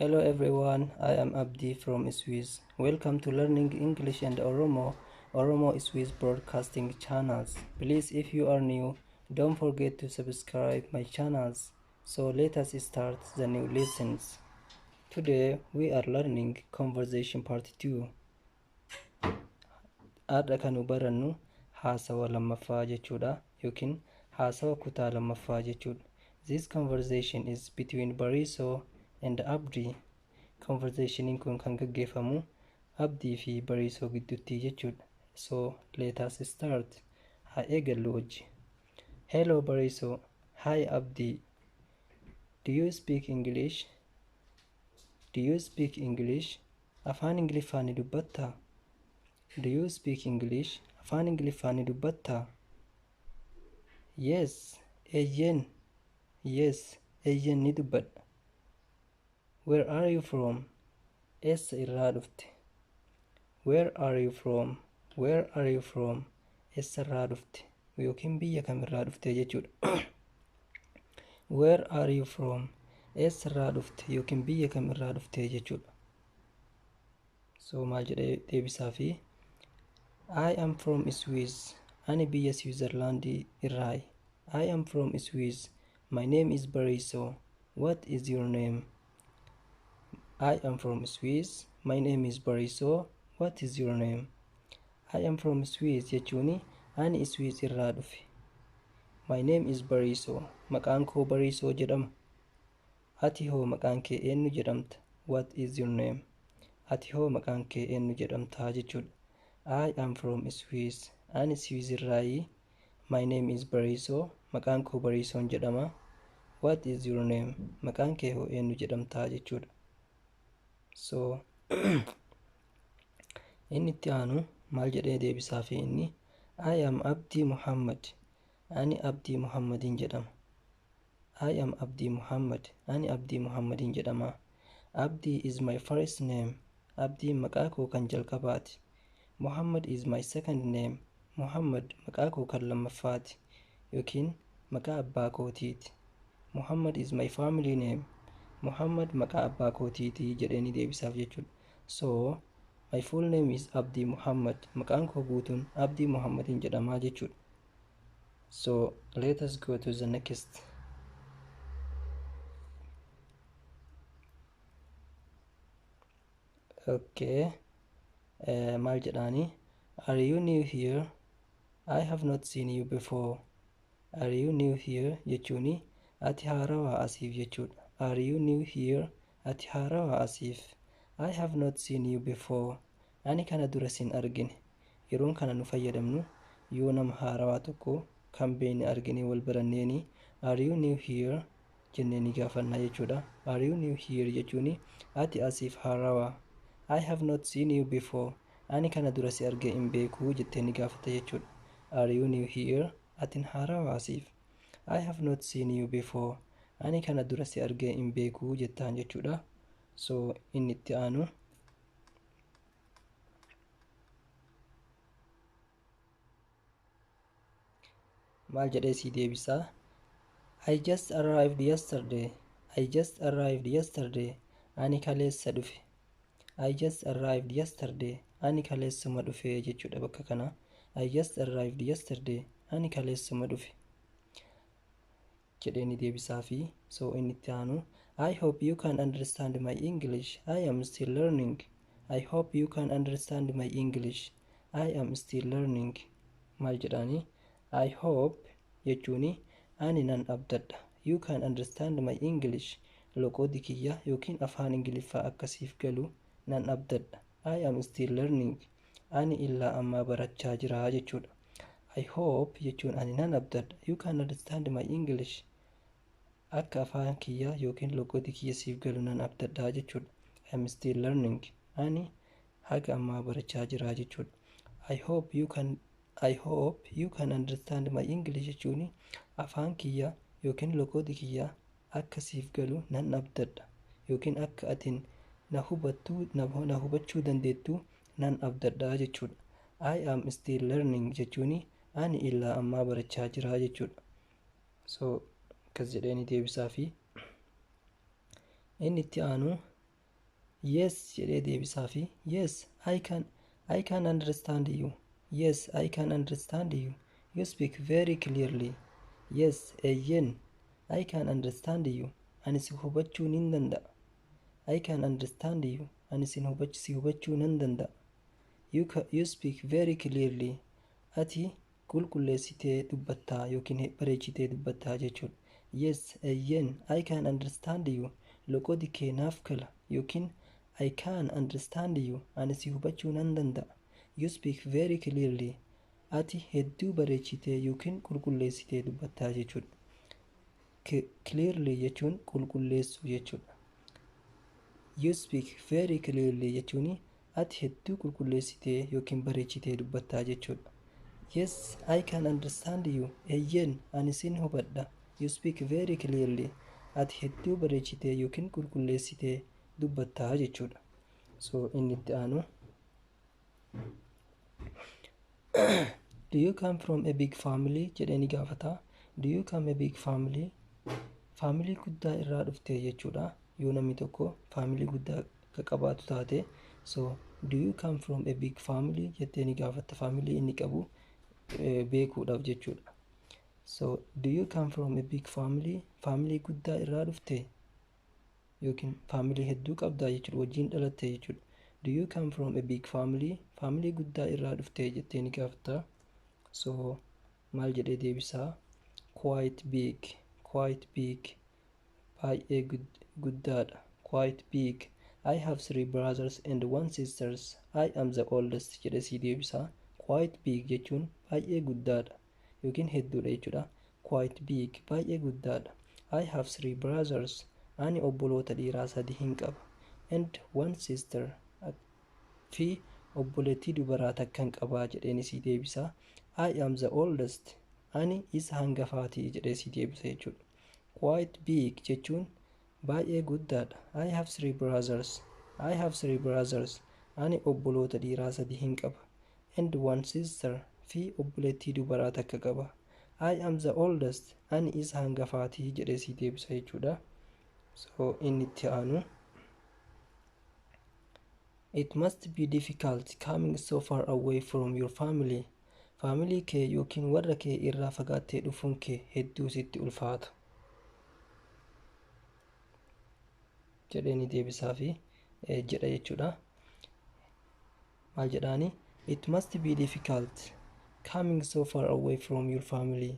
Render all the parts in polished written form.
Hello everyone, I am Abdi from Swiss. Welcome to Learning English and Oromo, Oromo Swiss Broadcasting channels. Please, if you are new, don't forget to subscribe my channels. So let us start the new lessons. Today we are learning conversation part 2. Har'a kan nu barannu haasawa lammaffaa jechuudha yookiin haasawa kutaa lammaffaa jechuudha. This conversation is between Bariso and Abdi. Conversationiin kun kan gaggeeffamu Abdii fi Bariisoo gidduutti jechuudha. So let us start. Haa eegallu hojii. Hello Bariisoo. Hi Abdi. Do you speak English? Do you speak English? Afaan Ingiliffaa ni dubbattaa? Do you speak English? Afaan Ingiliffaa ni dubbattaa? Yes, eeyyeen. Yes, eeyyeen ni dubbadha. Where are you from? Eessa irraa dhufte? Where are you from? Where are you from? Eessa irraa dhufte? Yookiin biyya kam irraa dhufte jechuudha. Where are you from? Eessa irraa dhufte yookiin biyya kam irraa dhufte jechuudha. So maal jedhee deebisaa fi I am from Swiss. Ani biyya Switzerland irraayi. I am from Swiss. My name is Bariso. What is your name? I am from Swiss. My name is Bariso. What is your name? I am from Swiss jechuun ani Swiss irraa dhufe. My name is Bariso. Maqaan koo Bariisoo jedhama. Ati hoo maqaan kee eenyu jedhamta? What is your name? Ati hoo maqaan kee eenyu jedhamta jechuudha. I am from Swiss. Ani Swiss irraayi. My name is Bariisoo. Maqaan koo Bariisoon jedhama. What is your name? Maqaan kee hoo eenyu jedhamta jechuudha. So inni itti aanu maal jedhee deebisaa fi inni I am Abdii Muhammad. Ani Abdii Muhammadiin jedhama. I am Abdii Muhammad. Ani Abdii Muhammadiin jedhama. Abdii is my first name. Abdiin maqaa koo kan jalqabaati. Muhammad is my second name. Muhammad maqaa koo kan lammaffaati yookiin maqaa abbaa kootiiti. Muhammad is my family name. Muhammad maqaa abbaa kootiiti jedhee ni deebisaaf jechuudha. So my full name is Abdii Muhammad. Maqaan koo guutuun Abdii Muhammadiin jedhamaa jechuudha. So let us go to the next. Okay. Maal jedhaani? Are you new here? I have not seen you before. Are you new here? Jechuuni ati haarawaa asiif jechuudha. Are you new here? Ati haarawaa asiif. I have not seen you before. Ani kana dura sin argine. Yeroon kana nu fayyadamnu yoo nama haarawaa tokko kan beekne argine wal baranneeni are you new here jennee ni gaafannaa jechuudha. Are you new here jechuuni ati asiif haarawaa. I have not seen you before. Ani kana dura si argee hin beeku jettee ni gaafata jechuudha. Are you new here? Atin haarawaa asiif. I have not seen you before. Ani kana dura si argee hin beeku jettaan jechuudha. So inni itti aanu maal jedhee sii deebisaa? I just arrived yesterday. I just arrived yesterday. Ani kaleessa dhufe. I just arrived yesterday. Ani kaleessuma dhufe jechuudha bakka kana. I just arrived yesterday. Ani kaleessuma dhufe jedhee ni deebisaa fi so inni itti aanu I hope you can understand my English. I am still learning. I hope you can understand my English. I am still learning. Maal jedhaani? I hope jechuuni ani nan abdadha. You can understand my English. Loqoodi kiyya yookiin afaan Ingiliffaa akkasiif galu nan abdadha. I am still learning. Ani illaa ammaa barachaa jira jechuudha. I hope jechuun ani nan abdadha. You can understand my English. Akka afaan kiyya yookiin loqoodi kiyya siif galu nan abdadha jechuudha. I am still learning. Ani haga ammaa barachaa jira jechuudha. I hope you can understand my English jechuun afaan kiyya yookiin loqoodi kiyya akka siif galu nan abdadha yookiin akka atin na hubattu na hubachuu dandeettu nan abdadha jechuudha. I am still learning jechuun ani illaa ammaa barachaa jira jechuudha. So akkas jedhee ni deebisaa fi inni itti aanu Yes jedhee deebisaa fi yes, I can understand you. Yes, I can understand you. You speak very clearly. Yes, eeyyen, I can understand you. Ani si hubachuu nin danda'a. I can understand you. Ani si hubachuu nan danda'a. You speak very clearly. Ati qulqulleessitee dubbattaa yookiin bareechitee dubbattaa jechuudha. Yes, eeyyen, I can understand you. Loqodi kee naaf gala yookiin I can understand you. Ani si hubachuu nan danda'a. You speak very clearly. Ati hedduu bareechitee yookiin qulqulleessitee dubbattaa jechuudha. Clearly jechuun qulqulleessuu jechuudha. You speak very clearly jechuun ati hedduu qulqulleessitee yookiin bareechitee dubbattaa jechuudha. Yes, I can understand you. Eeyyeen, ani sin hubadha. You speak very clearly. Ati hedduu bareechitee yookiin qulqulleessitee dubbattaa jechuudha. So inni itti aanu, "Do you come from a big family?" jedhee ni gaafata. Do you come a big family? Faamilii guddaa irraa dhufte jechuudha. Yoo namni tokko faamilii guddaa ka qabaatu taate, so "Do you come from a big family?" jettee ni gaafatta, faamilii inni qabu beekuudhaaf jechuudha. So "Do you come from a big family?" Faamilii guddaa irraa dhufte yookiin faamilii hedduu qabdaa jechuudha, wajjin dhalatte jechuudha. "Do you come from a big family?" Faamilii guddaa irraa dhufte jettee ni gaafatta. So maal jedhee deebisaa? Quite big, quite big, baay'ee guddaadha. Quite big. I have three brothers and one sisters. I am the oldest jedhee sii deebisaa. Quite big jechuun baay'ee guddaadha yookiin hedduudha jechuudha. Quite big, baay'ee guddaadha. I have three brothers. Ani obboloota dhiiraa sadi hin qaba. And one sister, fi obboleettii dubaraa takkan qabaa jedheen sii deebisaa. I am the oldest. Ani isa hangafaatii jedhee sii deebisa jechuudha. Quite big jechuun baay'ee guddaadha. I have three brothers. I have three brothers. Ani obboloota dhiiraa sadi hin qaba. And one sister, fi obboleettii dubaraa takka qaba. I am the oldest. Ani isa hangafaatii jedhee sii deebisa jechuudha. So inni itti aanu, "It must be difficult coming so far away from your family." Faamilii kee yookiin warra kee irraa fagaattee dhufuun kee hedduu sitti ulfaata jedhee ni deebisaa fi jedha jechuudha. Maal jedhaani? It must be difficult coming so far away from your family.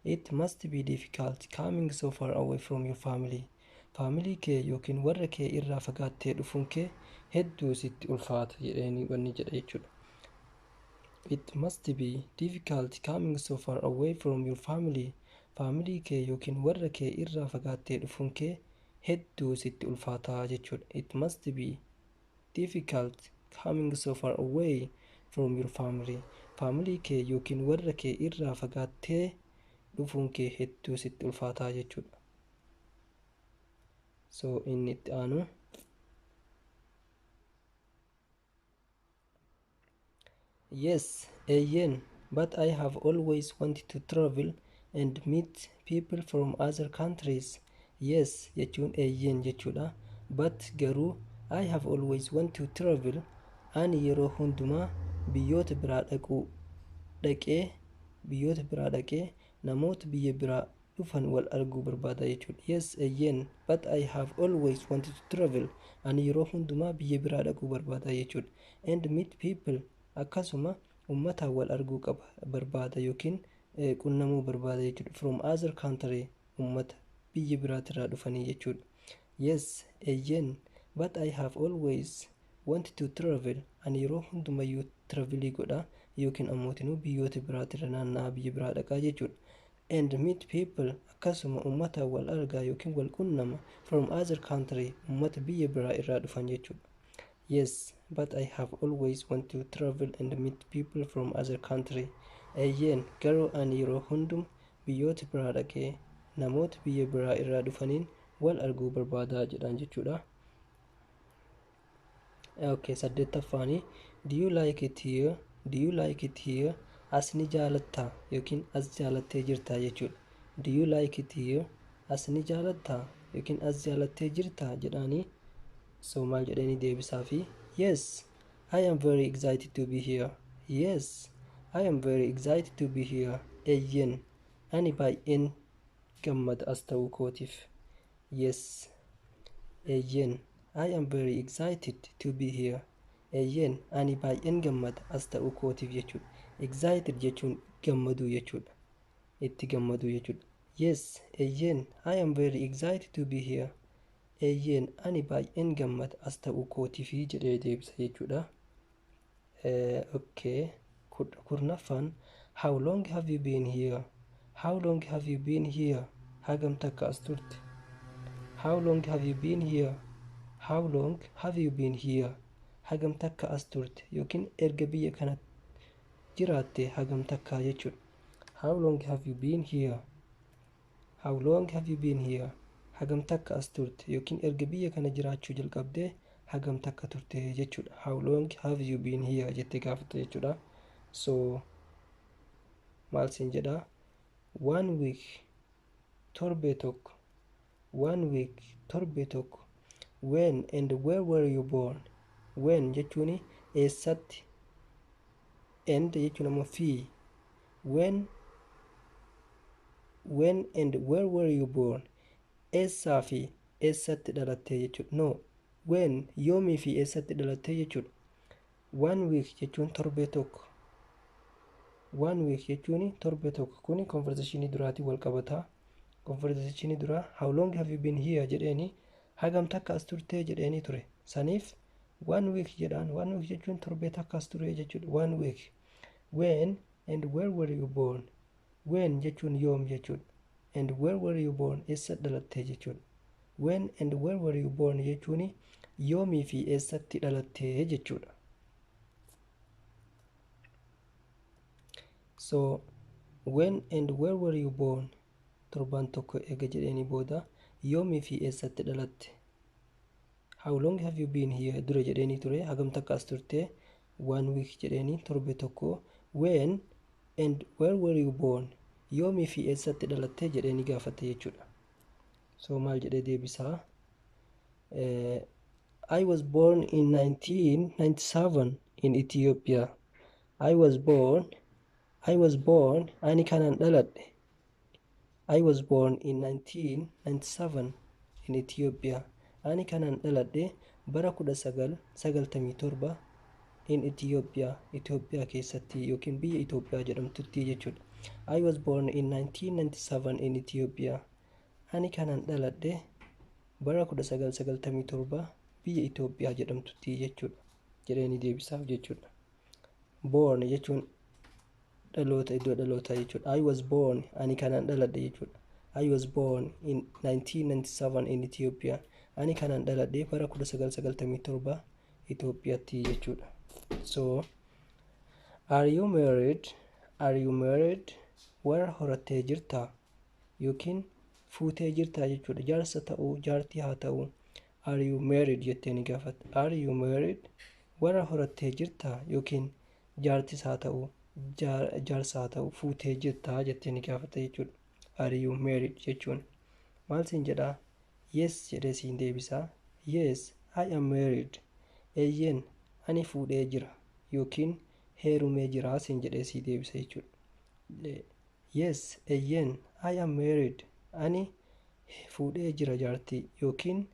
It must be difficult coming so far away from your family. Faamilii kee yookiin warra kee irraa fagaattee dhufuun kee hedduu sitti ulfaata jedheeni wanni jedha jechuudha. It must be difficult coming so far away from your family. Faamilii kee yookiin warra kee irraa fagaattee dhufuun kee hedduu sitti ulfaataa jechuudha. It must be difficult coming so far away from your family. Faamilii kee yookiin warra kee irraa fagaattee dhufuun kee hedduu sitti ulfaataa jechuudha. So inni itti aanu, "Yes, eeyyeen, but I have always wanted to travel and meet people from other countries." Yes jechuun eeyyeen jechuudha. But garuu, I have always wanted to travel, ani yeroo hundumaa biyyoota biraa dhaquu dhaqee biyyoota biraa dhaqee namoota biyya biraa dhufan wal arguu barbaada jechuudha. Yes, eeyyeen, but I have always wanted to travel, ani yeroo hundumaa biyya biraa dhaquu barbaada jechuudha. And meet people, akkasuma uummataan wal arguu qaba barbaada yookiin qunnamuu barbaada jechuudha. From other country, uummata biyya biraatirraa dhufanii jechuudha. Yes, eeyyeen, but I have always wanted to travel, ani yeroo hundumayyuu travelii godha yookiin ammootinuu biyyoota biraatirra naanna'aa biyya biraa dhaqaa jechuudha. And meet people, akkasuma uummata wal argaa yookiin wal qunnama, from other country, uummata biyya biraa irraa dhufan jechuudha. Yes, but I have always wanted to travel and meet people from other country. Eeyyeen, garuu ani yeroo hundum biyyoota biraa dhaqee namoota biyya biraa irraa dhufaniin wal arguu barbaadaa jedhaan jechuudha. Okay, saddeettaffaanii, "Do you like it here?" Do you like it here? As ni jaalattaa yookiin as jaalattee jirtaa jechuudha. Do you like it here? As ni jaalattaa yookiin as jaalattee jirtaa jedhaanii. So maal jedheeni deebisaa fi "Yes, I am very excited to be here." "Yes, I am very excited to be here." Eeyyen, ani baay'een gammada as ta'uu kootiif. Yes, eeyyen, I am very excited to be here. Eeyyen, ani baay'een gammada as ta'uu kootiif jechuudha. Excited jechuun gammaduu jechuudha, itti gammaduu jechuudha. Yes, eeyyen, I am very excited to be here. Eeyyeen, ani baay'een gammada as ta'uu kootiifi jedhee deebisa jechuudha. Okay, 10ffaan, "How long have you been here?" "How long have you been here?" Hagam takka as turte? "How long have you been here?" "How long have you been here?" Hagam takka as turte yookiin erga biyya kana jiraatte hagam takka jechuudha. "How long have you been here?" "How long have you been here?" Hagam takka as turte yookiin erga biyya kana jiraachuu jalqabdee hagam takka turte jechuudha. "How long have you been here?" jettee gaafatte jechuudha. So maal siin jedha? One week, torbee tokko. One week, torbee tokko. "When and where were you born?" When jechuun eessatti, and jechuun ammoo fi. When and where were you born? Eessaa fi eessatti dhalatte jechuudha. No, when, yoomii fi eessatti dhalatte jechuudha. One week jechuun torbee tokko. One week jechuun torbee tokko. Kuni conversationii duraatiin wal qabataa. Conversationii duraa "How long have you been here?" jedheeni, hagam takka as turtee jedheeni ture. Saniif one week jedhaan. One week jechuun torbee takka as ture jechuudha. One week. "When and where were you born?" When jechuun yoom jechuudha. And where were you born, eessa dhalattee jechuudha. "When and where were you born?" jechuun yoomii fi eessatti dhalattee jechuudha. So "When and where were you born?" Torbaan tokko eega jedheeni booda yoomii fi eessatti dhalatte. "How long have you been here?" dura jedheeni ture, hagam takka as turte. One week jedheeni, torbe tokko. "When and where were you born?" Yoomii fi eessatti dhalatte jedheeni gaafate jechuudha. So maal jedhee deebisaa? I was born in 1997 in Ethiopia. I was born, ani kanan dhaladhe. I was born in 1997 in Ethiopia. Ani kanan dhaladhe bara 1997 in Ethiopia, Itoophiyaa keessatti yookiin biyya Itoophiyaa jedhamtutti jechuudha. I was born in 1997 in Ethiopia. Ani kanan dhaladhe bara 1997 biyya Itoophiyaa jedhamtutti jechuudha. Jedheeni deebisaaf jechuudha. Born jechuun dhaloota, iddoo dhalootaa jechuudha. I was born, ani kanan dhaladhe jechuudha. I was born in 1997 in Ethiopia. Ani kanan dhaladhe bara 1997 Itoophiyaatti jechuudha. So, "Are you married?" "Are you married?" Warra horattee jirtaa yookiin fuutee jirtaa jechuudha. Jaarsa ta'uu, jaartii haa ta'uu. "Are you married?" jettee ni gaafatta. "Are you married?" Warra horattee jirtaa yookiin jaartis haa ta'uu, jaarsa haa ta'uu, fuutee jirtaa jettee ni gaafatta jechuudha. "Are you married?" jechuun maal siin jedhaa? "Yes" jedhee siin deebisaa. "Yes, I am married." Eeyyeen, ani fuudhee jira yookiin heerumee jira siin jedhee sii deebisa jechuudha. Yes, eeyyeen, I am married. Ani fuudhee jira jaartii yookiin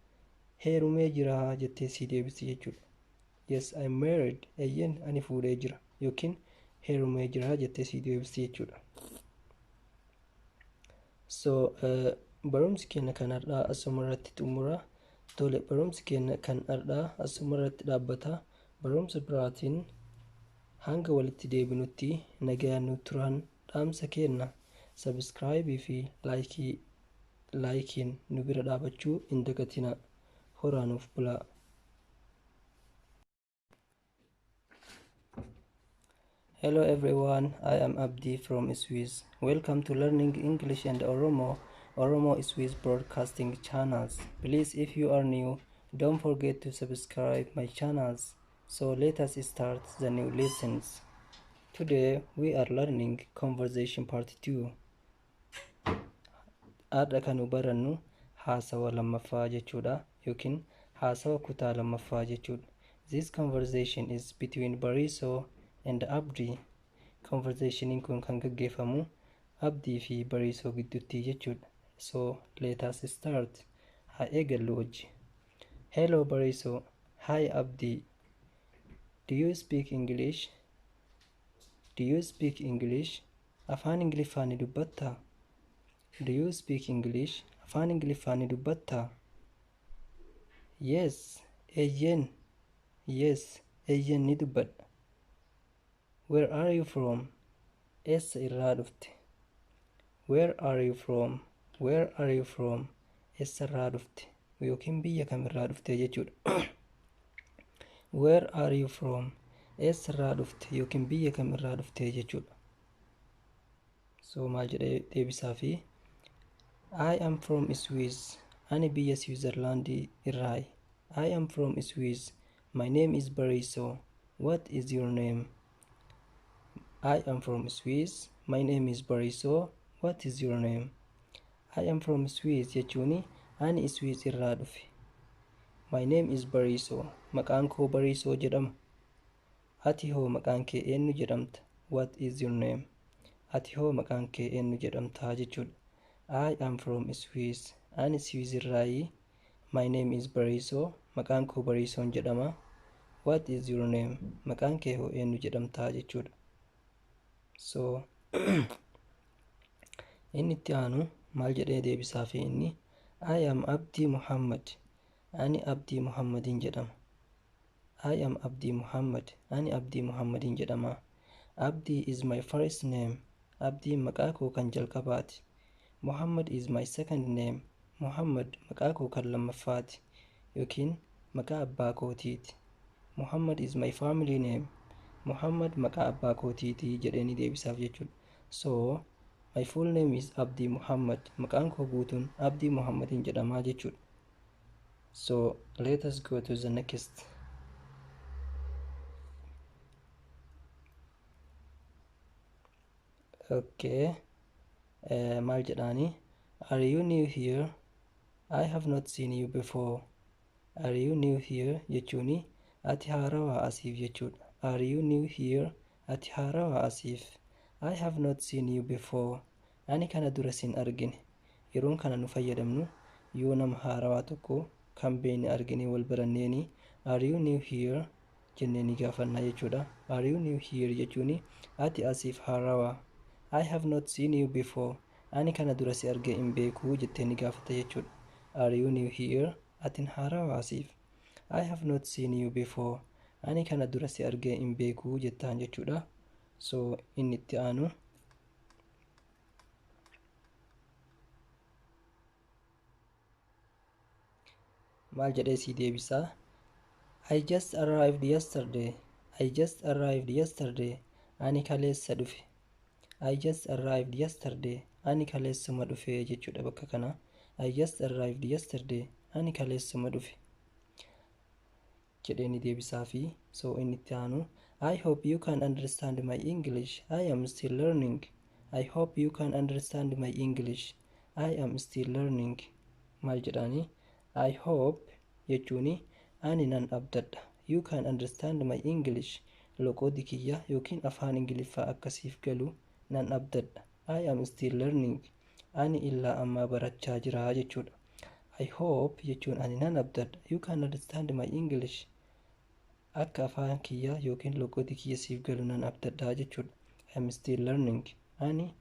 heerumee jira jettee sii deebisi jechuudha. "Yes, I am married." Eeyyeen, ani fuudhee jira yookiin heerumee jira jettee sii deebisi jechuudha. So barumsi keenya kan har'aa asuma irratti xumura. Tole, barumsi keenya kan har'aa asuma irratti dhaabbata. Barumsa biraatiin hanga walitti deebinutti nagayaan nu turan dhaamsa kenna. Subscribe fi likeiin nu bira dhaabachuu hin dagatina. Horaa nuuf bulaa. Hello everyone, I am Abdi from Swiss. Welcome to Learning English and Oromo, Oromo Swiss Broadcasting channels. Please, if you are new, don't forget to subscribe my channels. So let us start the new lessons. Today we are learning conversation part 2. Har'a kan nu barannu haasawa lammaffaa jechuudha yookiin Haasawa kutaa lammaffaa jechuudha. This conversation is between Bariisoo and Abdii. Conversationiin kun kan gaggeeffamu Abdii fi Bariisoo gidduutti jechuudha. So let us start. Haa eegallu hojii. Hello Bariisoo. Hi Abdii. Do you speak English? Do you speak English? Afaan Ingiliffaa ni dubbattaa? Do you speak English? Afaan Ingiliffaa ni dubbattaa? Yes, eeyyeen. Yes, eeyyeen ni dubbadha. Where are you from? Eessa irraa dhufte? Where are you from? Where are you from? Eessa irraa dhufte? Yookiin biyya kam irraa dhufte jechuudha. Where are you from? Eessa irraa dhufte yookiin biyya kam irraa dhufte jechuudha. So maal jedhee deebisaa fi I am from Swiss. Ani biyya Switzerland irraayi. I am from Swiss. My name is Bariso. What is your name? I am from Swiss. My name is Bariso. What is your name? I am from Swiss jechuun ani Swiss irraa dhufe. My name is Bariso. Maqaan koo Bariisoo jedhama. Ati hoo maqaan kee eenyu jedhamta? What is your name? Ati hoo maqaan kee eenyu jedhamta jechuudha. I am from Swiss. Ani Swiss irraayi. My name is Bariisoo. Maqaan koo Bariisoon jedhama. What is your name? Maqaan kee hoo eenyu jedhamta jechuudha. So inni itti aanu maal jedhee deebisaa fi inni I am Abdii Muhammad. Ani Abdii Muhammadin jedhama. I am Abdii Muhammad. Ani Abdii Muhammadin jedhama. Abdii is my first name. Abdiin maqaa koo kan jalqabaati. Muhammad is my second name. Muhammad maqaa koo kan lammaffaati yookiin maqaa abbaa kootiiti. Muhammad is my family name. Muhammad maqaa abbaa kootiiti jedhee ni deebisaaf jechuudha. So my full name is Abdii Muhammad. Maqaan koo guutuun Abdii Muhammadin jedhamaa jechuudha. So let us go to the next. Okay. Maal jedhaani? Are you new here? I have not seen you before. Are you new here? Jechuuni ati haarawaa asiif jechuudha. Are you new here? Ati haarawaa asiif. I have not seen you before. Ani kana dura sin argine. Yeroon kana nu fayyadamnu yoo nama haarawaa tokko kan beekne argine wal baranneeni "Are you new here?" jennee ni gaafannaa jechuudha. "Are you new here?" jechuuni ati asiif haarawaa. I have not seen you before. Ani kana dura si argee hin beekuu jettee ni gaafata jechuudha. Are you new here? Atin haarawaa asiif. I have not seen you before. Ani kana dura si argee hin beekuu jettaan jechuudha. So inni itti aanu maal jedhee sii deebisaa? I just arrived yesterday. I just arrived yesterday. Ani kaleessa dhufe. I just arrived yesterday. Ani kaleessuma dhufe jechuudha bakka kana. I just arrived yesterday. Ani kaleessuma dhufe jedhee ni deebisaa fi so inni itti aanu I hope you can understand my English. I am still learning. I hope you can understand my English. I am still learning. Maal jedhaani? I hope jechuuni ani nan abdadha. You can understand my English. Loqoodi kiyya yookiin afaan Ingiliffaa akkasiif galu nan abdadha. I am still learning. Ani illaa ammaa barachaa jira jechuudha. I hope jechuun ani nan abdadha. You can understand my English. Akka afaan kiyya yookiin loqoodi kiyya siif galu nan abdadha jechuudha. I am still learning. Ani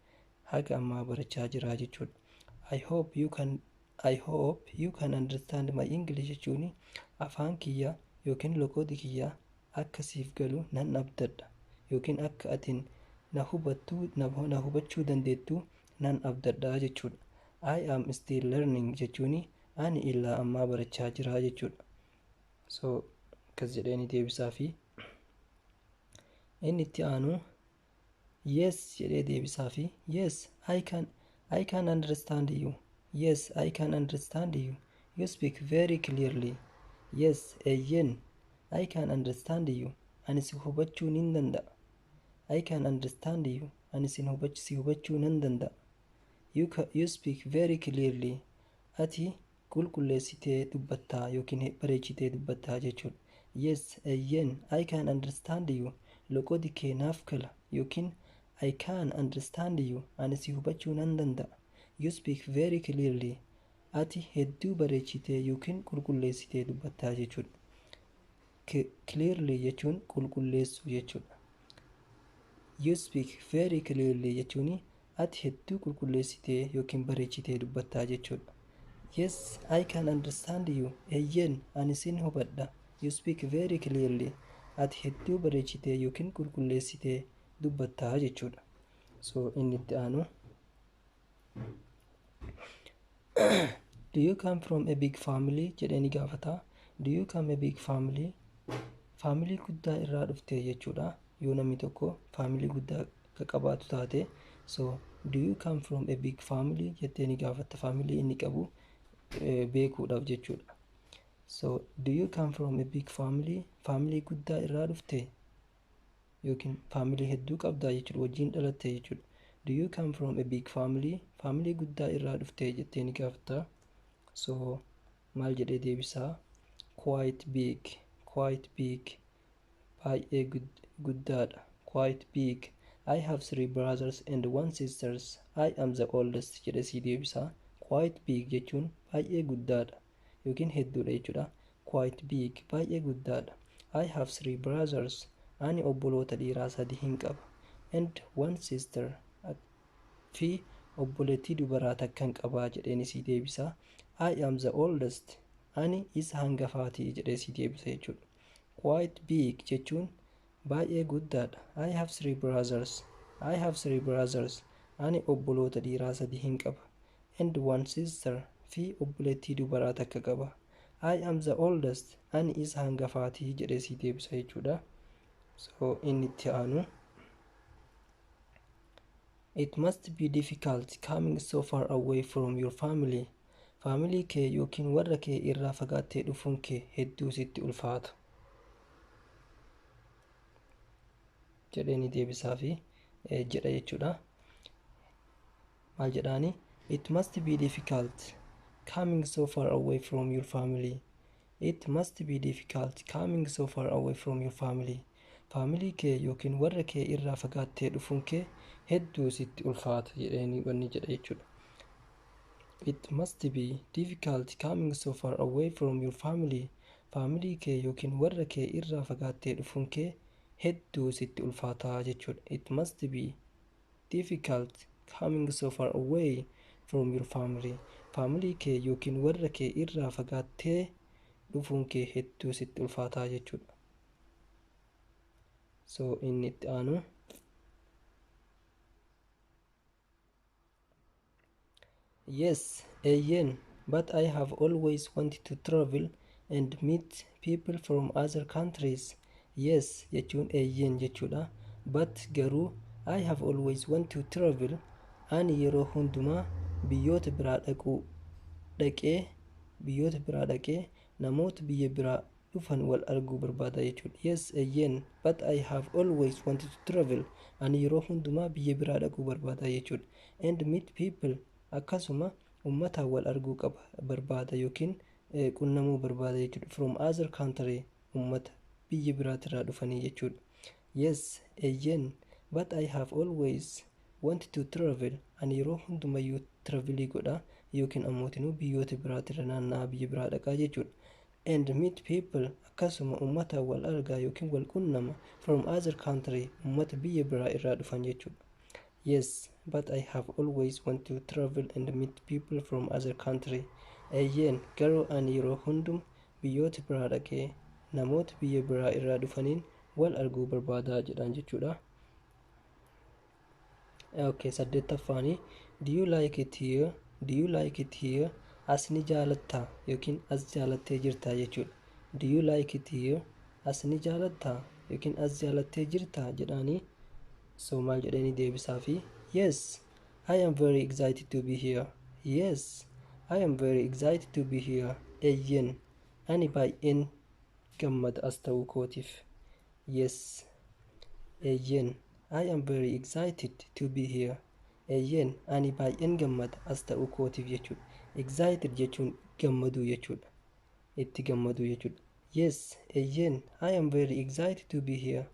haga ammaa barachaa jira jechuudha. I hope you can understand my English jechuun afaan kiyya yookiin loqoodi kiyya akka siif galu nan abdadha yookiin akka atin na hubachuu dandeettu nan abdadha jechuudha. I am still learning jechuun ani illaa ammaa barachaa jira jechuudha. So akkas jedhee ni deebisaa fi inni itti aanu yes jedhee deebisaa fi yes, I can understand you. Yes, I can understand you. You speak very clearly. Yes, eeyyen. I can understand you. Ani si hubachuu nin danda'a. I can understand you. Ani si hubachuu nan danda'a. You speak very clearly. Ati Qulqulleessitee dubbattaa yookiin bareechitee dubbattaa jechuudha. Yes, eeyyeen, I can understand you. Loqodi kee naaf gala yookiin I can understand you. Ani si hubachuu nan danda'a. You speak very clearly. Ati hedduu bareechitee yookiin qulqulleessitee dubbattaa jechuudha. Clearly jechuun qulqulleessuu jechuudha. You speak very clearly jechuun ati hedduu qulqulleessitee yookiin bareechitee dubbattaa jechuudha. Yes, I can understand you. Eeyyeen, ani sin hubadha. You speak very clearly. Ati hedduu bareechitee yookiin qulqulleessitee dubbattaa jechuudha. So inni itti aanu, "Do you come from a big family?" jedhee ni gaafata. Do you come a big family? Faamilii guddaa irraa dhufte jechuudha. Yoo namni tokko faamilii guddaa ka qabaatu taate, so "Do you come from a big family?" jettee ni gaafatta, faamilii inni qabu beekuudhaaf jechuudha. So "Do you come from a big family?" Faamilii guddaa irraa dhufte yookiin faamilii hedduu qabdaa jechuudha, wajjin dhalatte jechuudha. "Do you come from a big family?" Faamilii guddaa irraa dhufte jettee ni gaafatta. So maal jedhee deebisaa? Quite big, quite big, baay'ee guddaadha. Quite big. I have three brothers and one sisters. I am the oldest, jedhee sii deebisaa. Quite big jechuun baay'ee guddaadha yookiin hedduudha jechuudha. Quite big, baay'ee guddaadha. I have three brothers. Ani obboloota dhiiraa sadi hin qaba. And one sister, fi obboleettii dubaraa takkan qabaa jedheen sii deebisaa. I am the oldest. Ani isa hangafaatii jedhee sii deebisa jechuudha. Quite big jechuun baay'ee guddaadha. I have three brothers. I have three brothers. Ani obboloota dhiiraa sadi hin qaba. And one sister, fi obboleettii dubaraa takka qaba. I am the oldest. Ani isa hangafaatii jedhee sii deebisa jechuudha. So inni itti aanu, "It must be difficult coming so far away from your family." Faamilii kee yookiin warra kee irraa fagaattee dhufuun kee hedduu sitti ulfaata jedhee ni deebisaa fi jedha jechuudha. Maal jedhaani? It must be difficult coming so far away from your family. It must be difficult coming so far away from your family. Faamilii kee yookiin warra kee irraa fagaattee dhufuun kee hedduu sitti ulfaata jedheeni wanni jedha jechuudha. It must be difficult coming so far away from your family. Faamilii kee yookiin warra kee irraa fagaattee dhufuun kee hedduu sitti ulfaataa jechuudha. It must be difficult coming so far away from your family. Faamilii kee yookiin warra kee irraa fagaattee dhufuun kee hedduu sitti ulfaataa jechuudha. So inni itti aanu, Yes, eeyyeen, but I have always wanted to travel and meet people from other countries. Yes jechuun eeyyeen jechuudha. But garuu, I have always wanted to travel, ani yeroo hundumaa biyyoota biraa dhaquu dhaqee biyyoota biraa dhaqee namoota biyya biraa dhufan wal arguu barbaada jechuudha. Yes, eeyyeen, but I have always wanted to travel, ani yeroo hundumaa biyya biraa dhaquu barbaada jechuudha. And meet people, akkasuma uummataan wal arguu qaba barbaada yookiin qunnamuu barbaada jechuudha. From other country, uummata biyya biraatirraa dhufanii jechuudha. Yes, eeyyeen, but I have always wanted to travel, ani yeroo hundumayyuu travelii godha yookiin ammootinuu biyyoota biraatirra naanna'aa biyya biraa dhaqaa jechuudha. And meet people, akkasuma uummata wal argaa yookiin wal qunnama, from other country, uummata biyya biraa irraa dhufan jechuudha. Yes, but I have always wanted to travel and meet people from other country. Eeyyeen, garuu ani yeroo hunduma biyyoota biraa dhaqee namoota biyya biraa irraa dhufaniin wal arguu barbaadaa jedhaan jechuudha. Okay, saddeettaffaanii, "Do you like it here?" Do you like it here? As ni jaalattaa yookiin as jaalattee jirtaa jechuudha. Do you like it here? As ni jaalattaa yookiin as jaalattee jirtaa jedhaanii. So maal jedhanii deebisaa fi? Yes, I am very excited to be here. Yes, I am very excited to be here. Eeyyen, ani baay'een gammada as ta'uu kootiif. Yes, eeyyen, I am very excited to be here. Eeyyen, ani baay'een gammada as ta'uu kootiif jechuudha. Excited jechuun Gammaduu jechuudha. Itti gammaduu jechuudha. Yes, eeyyeen, I am very excited to be here.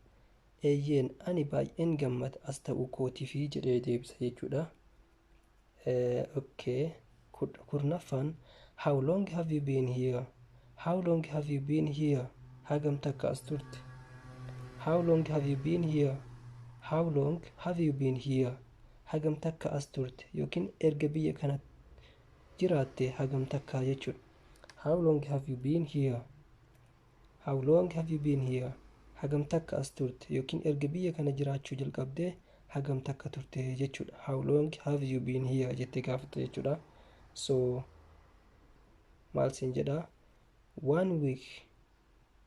Eeyyeen, ani baay'een gammada as ta'uu kootiifi jedhee deebisa jechuudha. Okay. 10ffaan, how long have you been here? How long have you been here? Hagam takka as turte? How long have you been here? How long have you been here? Hagam takka as turte yookiin erga biyya kana jiraatte hagam takka jechuudha. How long have you been here? How long have you been here? Hagam takka as turte yookiin erga biyya kana jiraachuu jalqabdee hagam takka turte jechuudha. How long have you been here jettee gaafatte jechuudha. So maal siin jedhaa? One week,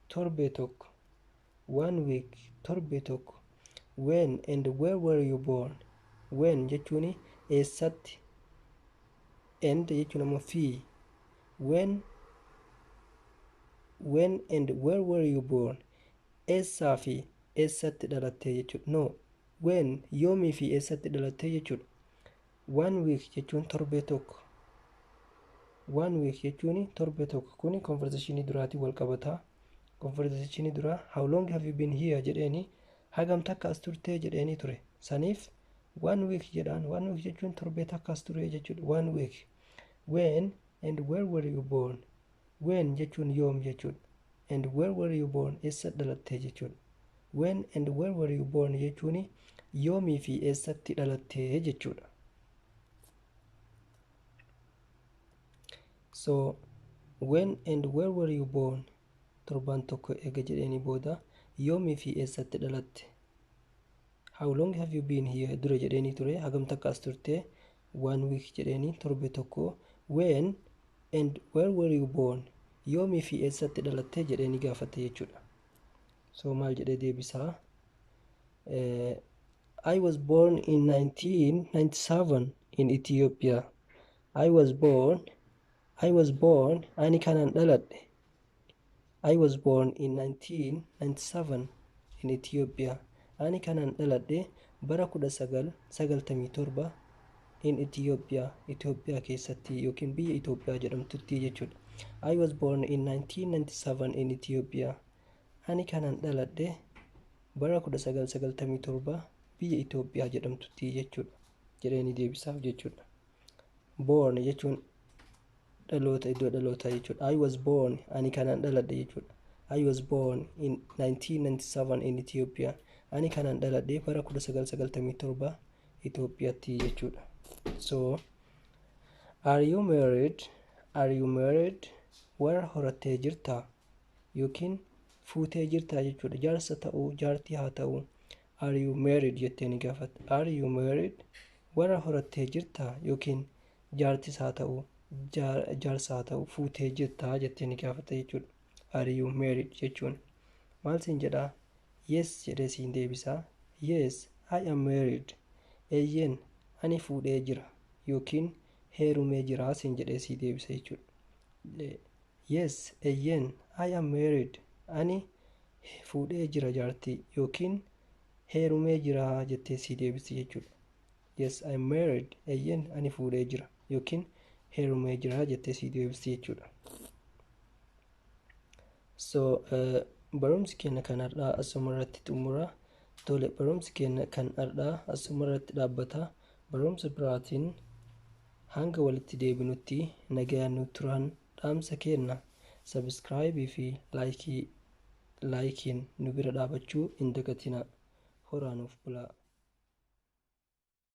torbee tokko. One week, torbee tokko. When and where were you born? When jechuun eessatti, and jechuun ammoo fi. When and where were you born? Eessaa fi eessatti dhalatte jechuudha. No, when, yoomii fi eessatti dhalatte jechuudha. One week jechuun torbee tokko. One week jechuun torbee tokko. Kuni conversationii duraatiin wal qabataa. Conversationii duraa "How long have you been here?" jedheeni, hagam takka as turtee jedheeni ture. Saniif one week jedhaan. One week jechuun torbee takka as ture jechuudha. One week. When and where were you born? When jechuun yoom jechuudha. And where were you born? Eessa dhalattee jechuudha. When and where were you born jechuun yoomii fi eessatti dhalattee jechuudha. So when and where were you born? Torbaan tokko eega jedheeni booda yoomii fi eessatti dhalatte? How long have you been here dura jedheeni ture, hagam takka as turte? One week jedheeni, torbee tokko. When and where were you born? Yoomii fi eessatti dhalatte jedheeni gaafate jechuudha. So maal jedhee deebisaa? I was born in 1997 in Ethiopia. I was born, ani kanan dhaladhe. I was born in 1997 in Ethiopia. Ani kanan dhaladhe bara 1997 in Ethiopia, Itoophiyaa keessatti yookiin biyya Itoophiyaa jedhamtutti jechuudha. I was born in 1997 in Ethiopia. Ani kanan dhaladhe bara 1997 biyya Itoophiyaa jedhamtutti jechuudha. Jedheeni deebisaaf jechuudha. Born jechuun dhaloota, iddoo dhalootaa jechuudha. I was born, ani kanan dhaladhe jechuudha. I was born in 1997 in Ethiopia. Ani kanan dhaladhe bara 1997 Itoophiyaatti jechuudha. So are you married? Are you married? Warra horattee jirtaa yookiin fuutee jirtaa jechuudha. Jaarsa ta'uu, jaartii haa ta'uu, are you married jettee ni gaafatta. Are you married? Warra horattee jirtaa yookiin jaartis haa ta'uu, jaarsa haa ta'uu, fuutee jirtaa jettee ni gaafatta jechuudha. Are you married jechuun maal siin jedhaa? Yes jedhee siin deebisaa. Yes, I am married. Eeyyeen, ani fuudhee jira yookiin heerumee jira siin jedhee sii deebisa jechuudha. Yes, eeyyeen, I am married. Ani fuudhee jira jaartii yookiin heerumee jira jettee sii deebisi jechuudha. Yes, I am married. Eeyyeen, ani fuudhee jira yookiin heerumee jira jettee sii deebisi jechuudha. So barumsi keenya kan har'aa asuma irratti xumura. Tole, barumsi keenya kan har'aa asuma irratti dhaabbata. Barumsa biraatiin hanga walitti deebinutti nagayaan nu turan dhaamsa kenna. Subscribe fi likeiin nu bira dhaabachuu hin dagatinaa. Horaa nuuf bulaa.